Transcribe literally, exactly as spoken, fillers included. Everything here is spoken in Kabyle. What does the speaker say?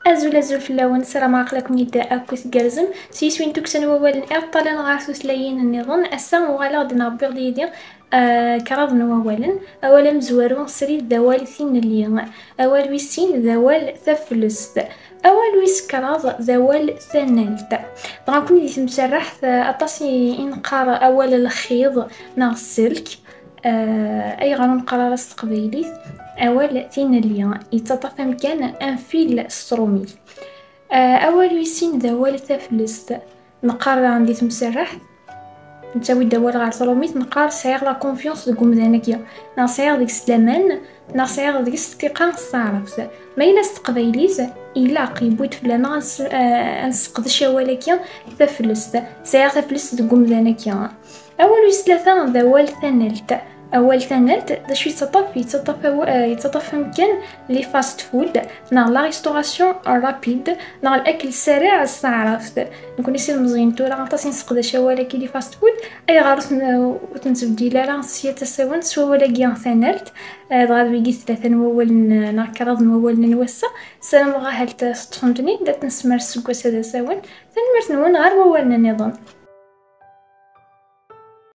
Azul, azul fell-awen, ssarameɣ aql-aken-id akk tgerrzem. S yiswi n tukksa n wawalen iṭṭalen ɣer tutlayin nniḍen, ass-a uɣaleɣ-d neɣ wwiɣ-d yid-i, eh, kraḍ n wawalen. Awal amezwaru srid d awal tinelli. Awal wis sin d awal taflest. Awal wis kraḍ d awal tanalt. Dɣa nekkni di temserraḥt, eh, aṭas i, i neqqar awal lxiḍ neɣ sselk. Eh, ayɣer ur neqqar ara s teqbaylit awal tinelli? Yettaṭṭaf amkan am fil s trumit. Eh, awal wis sin d awal taflest. Neqqar daɣen di temserraḥt, nettawi-d awal ɣer trumit, neqqar sɛiɣ la confiance deg umdan-agi, neɣ sɛiɣ deg-s laman, neɣ sɛiɣ deg-s dqiqa s taɛrabt. Ma yella s teqbaylit, ilaq, yewwi-d fell-aneɣ ad nes-, eh, ad nesseqdec awal-agi, taflest. Sɛiɣ taflest deg umdan-agi. Awal wis tlata d awal tanalt. Awal tanalt, d acu yettaṭṭaf? Yettaṭṭaf awa-, eh, yettaṭṭaf amkan les fast food neɣ la restauration rapide neɣ l'akel ssariɛ s taɛrabt. Nekkni s ilmeẓyen tura aṭas i nesseqdac awal-agi les fast food. Ayɣer ur ten-, ur t-nettbeddil ara sya d tasawent s wawal-agi tanalt? Eh, dɣa d wigi tlata n wawalen, eh, neɣ kraḍ n wawalen n wass-a. Ssarameɣ ahat teṭṭfem-ten-id, ad ten-nesmar seg wass-a d asawen. Tanemmirt-nwen, ɣer wawalen nniḍen.